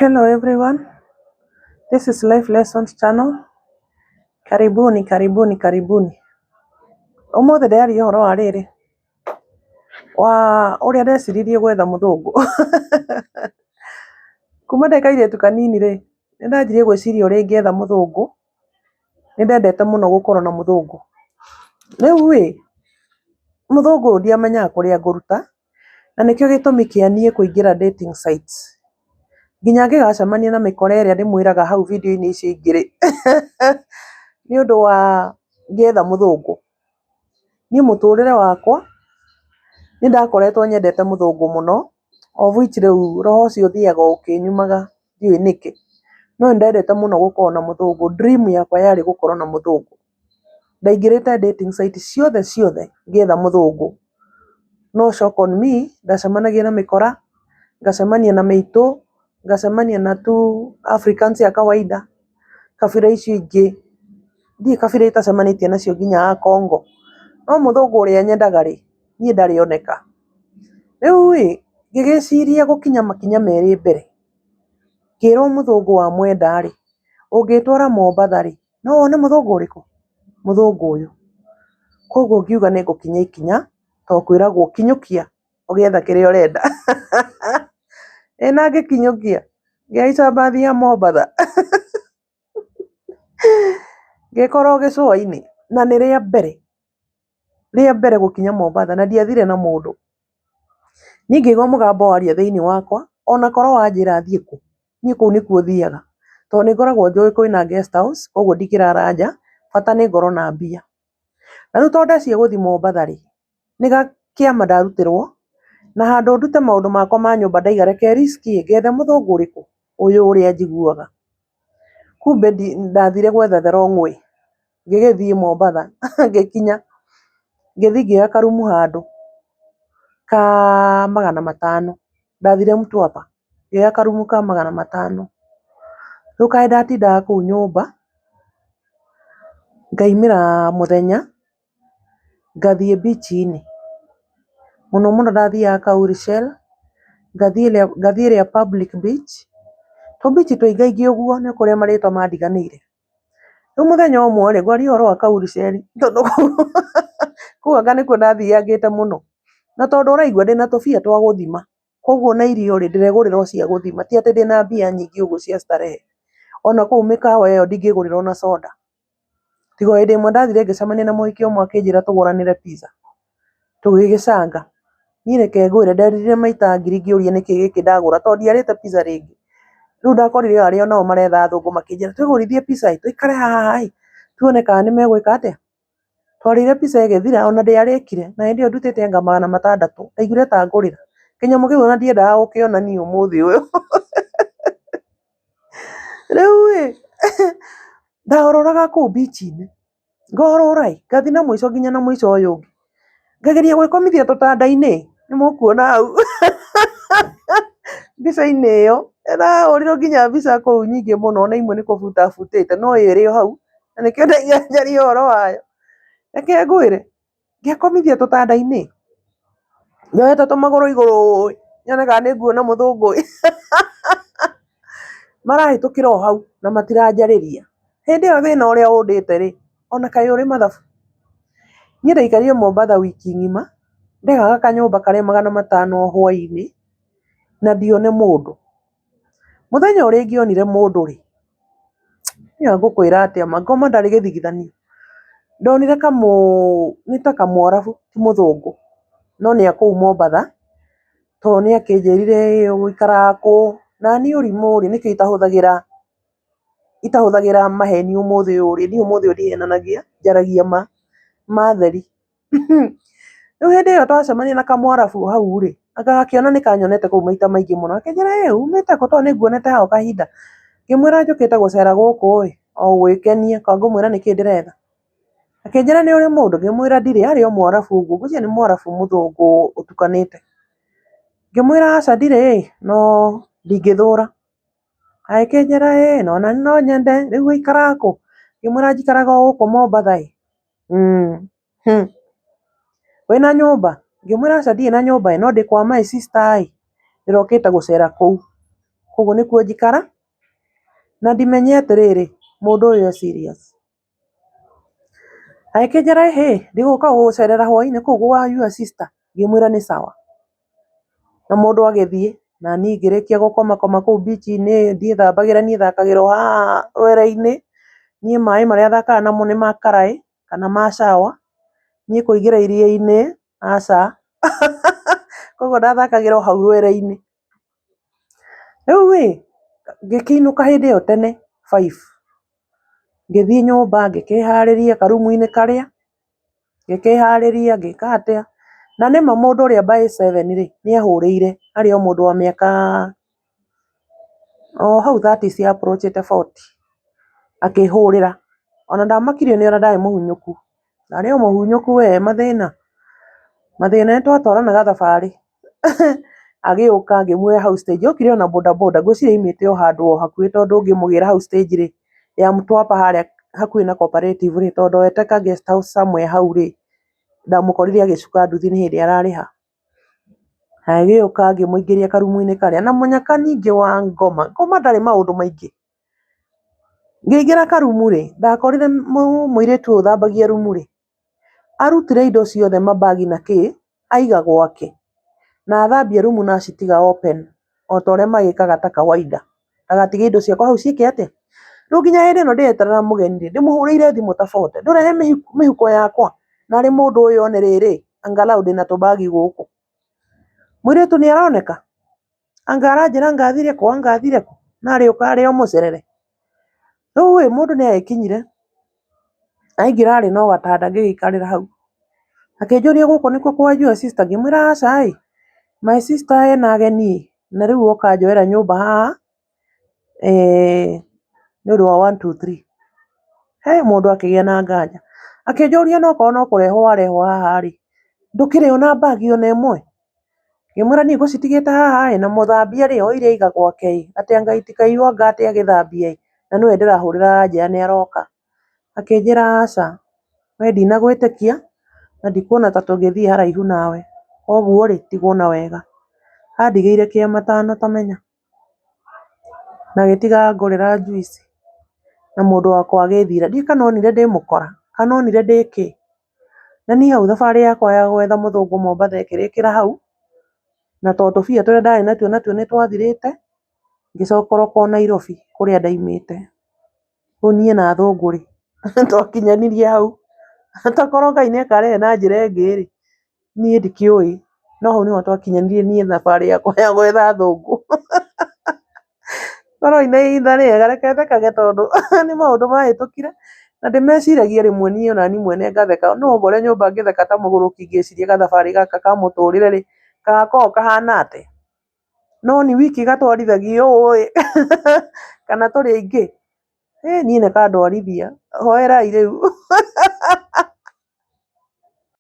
Hello everyone, this is Life Lessons channel. Karibuni, karibuni, karibuni. Ũmũthĩ ndĩraria ũhoro wa rĩrĩ wa ũrĩa ndeciririe gwetha mũthũngũ. Kuma ndĩ kairĩtu kanini rĩ, nĩ ndanjirie gwĩciria ũrĩa ingĩetha mũthũngũ, nĩ ndendete mũno gũkorwo na mũthũngũ. Rĩu ĩ, mũthũngũ ũyũ ndiamenyaga kũrĩa ngũruta, na nĩkĩo gĩtũmi kĩa niĩ kũingĩra dating sites. Nginya ngĩgacemania na mĩkora ĩrĩa ndĩmwĩraga hau video-inĩ icio ingĩ rĩ, nĩ ũndũ wa ngĩetha mũthũngũ. Niĩ mũtũrĩre wakwa nĩ ndakoretwo nyendete mũthũngũ mũno, of which rĩu roho ũcio ũthiaga o ũkĩnyumaga ndiũĩ nĩkĩ. No nĩ ndendete mũno gũkorwo na mũthũngũ, dream yakwa yarĩ gũkorwo na mũthũngũ. Ndaingĩrĩte dating site ciothe ciothe ngĩetha mũthũngũ. No shock on me, ndacemanagia na mĩkora, ngacemania na mĩitũ, ngacemania na tu Africans a kawaida, kabira icio ingĩ, ndiũĩ kabira itacemanĩtie nacio nginya a Congo. No mũthũngũ ũrĩa nyendaga rĩ, niĩ ndarĩ oneka. Rĩu ĩ, ngĩgĩciria gũkinya makinya merĩ mbere, ngĩrwo mũthũngũ wamwenda rĩ, ũngĩtwara Mombatha rĩ, no wone mũthũngũ ũrĩkũ? Mũthũngũ ũyũ. Koguo ngiuga nĩ ngũkinya ikinya, tondũ kwĩragwo kinyũkia ũgĩetha kĩrĩa ũrenda. Ĩ na ngĩkinyũkia, ngĩhaica mbathi ya Mombatha ngĩkorwo gĩcũa-inĩ, na nĩ rĩa mbere gũkinya Mombatha na ndiathire na mũndũ. Niĩ ngĩigua mũgambo waria thĩinĩ wakwa, ona korwo wanjĩra thiĩ kũ, niĩ kũu nĩkuo thiaga. Tondũ nĩ ngoragwo njũĩ kwĩna guest house, koguo ndingĩrara nja, bata nĩ ngorwo na mbia. Na rĩu tondũ ndeciria gũthiĩ Mombatha rĩ, nĩ kĩama ndarutĩrwo, na handũ ndute maũndũ makwa ma nyũmba ndaiga reke risk ĩ, ngethe mũthũngũ ũrĩkũ? Ũyũ ũrĩa njiguaga. Kumbe ndathire gwetha the wrong way. Ngĩgĩthiĩ Mombatha, ngĩkinya, ngĩthiĩ ngĩoya karumu handũ ka 500. Ndathire Mtwapa, ngĩoya karumu ka 500. Rĩu kaĩ ndatindaga kũu nyũmba, ngaimĩra mũthenya, ngathiĩ beach-inĩ. Mũno mũno ndathiaga Kauri Shell, ngathiĩ ĩrĩa public beach, tũ beach tũingaingĩ ũguo nĩ kũrĩa marĩtwa mandiganĩire. Rĩu mũthenya ũmwe rĩ, ngwaria ũhoro wa Kauri Shell tondũ kũu anga nĩkuo ndathiangĩte mũno. Na tondũ ũraigua ndĩna tũbia twa gũthima, koguo ona irio rĩ, ndĩregũrĩra o cia gũthima, ti atĩ ndĩna mbia nyingĩ ũguo cia starehe. Ona kũu mĩkawa ĩyo ndingĩgũrĩra ona soda. Tiga o hĩndĩ ĩmwe ndathire ngĩcemania na mũhiki ũmwe akĩnjĩra tũgũranĩre pizza, tũgĩgĩcanga. Niĩ reke ngwĩre nderire maita ngiri ngĩũria nĩkĩ gĩkĩ ndagũra tondũ ndiarĩte pizza rĩngĩ. Rĩu ndakorire arĩa onao maretha athũngũ makĩnjĩra twĩgũrithie pizza ĩ, tũikare haha ĩ, tuone kana nĩ megwĩka atĩa. Twarĩire pizza ĩgĩthira ona ndĩarĩkire na hĩndĩ ĩyo ndutĩte anga 600, ndaiguire ta ngũrĩra. Kĩnyamũ kĩu ona ndiendaga gũkĩona niĩ ũmũthĩ ũyũ. Rĩu ĩ, ndorũraga kũu beach-inĩ, ngorũra ĩ, ngathiĩ na mũico nginya na mũico ũyũ ũngĩ. Ngageria gwĩkomithia tũtanda-inĩ, nĩ mũkuona hau mbica-inĩ ĩyo, ndahũrirwo nginya mbica kũu nyingĩ mũno ona imwe nĩ kũbuta butĩte no ĩyo ĩrĩ o hau, na nĩkĩo ndaiga njarie ũhoro wayo. Reke ngwĩre, ngekomithia tũtanda-inĩ, njoete tũmagũrũ igũrũ ĩ, nyone kana nĩ nguona mũthũngũ ĩ. Marahĩtũkĩra o hau na matiranjarĩria. Hĩndĩ ĩyo thĩna ũrĩa ũndĩte rĩ, ona kaĩ ũrĩ mathabu. Niĩ ndaikarire Mombatha wiki ng'ima, ndehaga kanyũmba karĩa 500 o hwainĩ, na ndione mũndũ. Mũthenya ũrĩa ingĩonire mũndũ rĩ, niĩ ngũkwĩra atĩa ma, ngoma ndarĩ gĩthigithanio. Ndonire kamũ, nĩ ta kamwarabu ti mũthũngũ, no nĩ a kũu Mombatha, tondũ nĩ akĩnjĩrire ĩ ũikaraga kũ, na niĩ ũrimũ rĩ, nĩkĩo itahũthagĩra maheni ũmũthĩ ũyũ rĩ, niĩ ũmũthĩ ũyũ ndihenanagia, njaragia ma, ma theri. Rĩu hĩndĩ ĩyo twacemania na kamwarabu hau rĩ, anga gakĩona nĩ kanyonete kũu maita maingĩ mũno, akĩnjĩra ĩ umĩte kũ tondũ nĩ nguonete haha o kahinda. Ngĩmwĩra njũkĩte gũcera gũkũ ĩ, o gwĩkenia, ka ngũmwĩra nĩkĩ ndĩretha. Akĩnjĩra nĩ ũrĩ mũndũ, ngĩmwĩra ndirĩ, arĩ o mwarabu ũguo, ngwĩciria nĩ mwarabu mũthũngũ ũtukanĩte. Ngĩmwĩra aca ndirĩ ĩ, no ndingĩthũra. Agĩkĩnjĩra ĩ, no ona no nyende, rĩu ũikaraga kũ? Ngĩmwĩra njikaraga o gũkũ Mombatha ĩ. Wĩna nyũmba? Ngĩmwĩra aca ndirĩ na nyũmba ĩ, no ndĩ kwa my sister ĩ, ndĩrokĩte gũcera kũu. Koguo nĩkuo njikara na ndimenye atĩrĩrĩ, mũndũ ũyũ e serious. Agĩkĩnjĩra ĩhĩ, ndigũka gũgũcerera hwainĩ kũu gwa your sister, ngĩmwĩra nĩ sawa. Na mũndũ agĩthiĩ, na niĩ ngĩrĩkia gũkoma koma kũu beach-inĩ, ndiĩthambagĩra niĩ thakagĩra o haha rwere-inĩ, niĩ maĩ marĩa thakaga namo nĩ ma karaĩ kana ma shower, niĩ kũingĩra iria-inĩ aca, koguo ndathakagĩra o hau rwere-inĩ. Rĩu ĩ, ngĩkĩinũka hĩndĩ ĩyo tene 5, ngĩthiĩ nyũmba ngĩkĩharĩria karumu-inĩ karĩa, ngĩkĩharĩria ngĩka atĩa, na nĩma mũndũ ũrĩa by 7 rĩ, nĩ ahũrĩire, arĩ o mũndũ wa mĩaka o hau 30 approachĩte 40, akĩhũrĩra. Ona ndamakirio nĩ ona ndarĩ mũhunyũku, ndarĩ o mũhunyũku we mathĩna, mathĩna nĩ twatwaranaga thabarĩ. Agĩũka ngĩmuoya hau stage, okire ona boda boda, ngwĩciria aimĩte o handũ o hakuhĩ tondũ ngĩmũgĩra hau stage rĩ, ya Mtwapa harĩa hakuhĩ na cooperative rĩ, tondũ ndoete ka guest house somewhere hau rĩ, ndamũkorire agĩcuka nduthi nĩ hĩndĩ ararĩha. Agĩũka ngĩmũingĩria karumu-inĩ karĩa, na mũnyaka ningĩ wa ngoma, ngoma ndarĩ maũndũ maingĩ. Ngĩingĩra karumu rĩ, ndakorire mũirĩtu ũyũ ũthambagia rumu rĩ, arutire indo ciothe mabagi na kĩ, aiga gwake, na athambia rumu na acitiga open, o ta ũrĩa magĩkaga ta kawaida. Ndagatige indo ciakwa hau ciĩke atĩa? Rĩu nginya hĩndĩ ĩno ndĩreterera mũgeni rĩ, ndĩmũhũrĩire thimũ ta bote, ndũrehe mĩhuko yakwa, narĩ mũndũ ũyũ one rĩrĩ, angalau ndĩna tũbagi gũkũ. Mũirĩtu nĩ aroneka? Anga aranjĩra anga athire kũ, anga athire kũ, narĩ ũka arĩo mũcerere. Rĩu ĩ, mũndũ nĩ agĩkinyire, aingĩra arĩ no gatanda ngĩgĩikarĩra hau. Akĩnjũria gũkũ nĩkuo kwa your sister, ngĩmwĩra aca ĩ, my sister ena ageni ĩ, na rĩu oka anjoera nyũmba haha, nĩ ũndũ wa one two three. He mũndũ akĩgĩa na nganja. Akĩnjũria no korwo no kũrehwo warehwo haha rĩ, ndũkĩrĩ ona bagi ona ĩmwe? Ngĩmwĩra niĩ ngũcitigĩte haha ĩ, na mũthambia rĩ, oire aiga gwake ĩ, atĩ anga itikaiywo anga atĩ agĩthambia ĩ, na nĩwe ndĩrahũrĩra aranjĩra nĩ aroka. Akĩnjĩra aca, we ndinagwĩtĩkia na ndikuona ta tũngĩthiĩ haraihu nawe, koguo rĩ, tigwo na wega. Andigĩire kĩa matano ta menya, na agĩtiga angũrĩra juice na mũndũ wakwa agĩthira. Ndiũĩ kana onire ndĩ mũkora, kana onire ndĩ kĩ. Na niĩ hau thabarĩ yakwa ya gwetha mũthũngũ Mombatha ĩkĩrĩkĩra hau, na tondũ tũbia tũrĩa ndarĩ natuo natuo nĩ twathirĩte, ngĩcokoroka o Nairobi kũrĩa ndaimĩte. Rĩu niĩ na athũngũ rĩ, twakinyanirie hau. Tokorwo Ngai nĩ akarehe na njĩra ĩngĩ rĩ, niĩ ndikĩũĩ, no hau nĩho twakinyanirie niĩ thabarĩ yakwa ya gwetha athũngũ. Korwo ina ihinda rĩega, reke thekage tondũ nĩ maũndũ mahĩtũkire, na ndĩmeciragia rĩmwe niĩ ona niĩ mwene ngatheka, no ũngore nyũmba ngĩtheka ta mũgũrũki ngĩciria gathabarĩ gaka ka mũtũrĩre rĩ, gagakoragwo kahana atĩa? No nĩ wiki gatwarithagia ũũ ĩ, kana tũrĩ aingĩ? Ĩ niĩ nĩ kandwarithia, hoerai rĩu.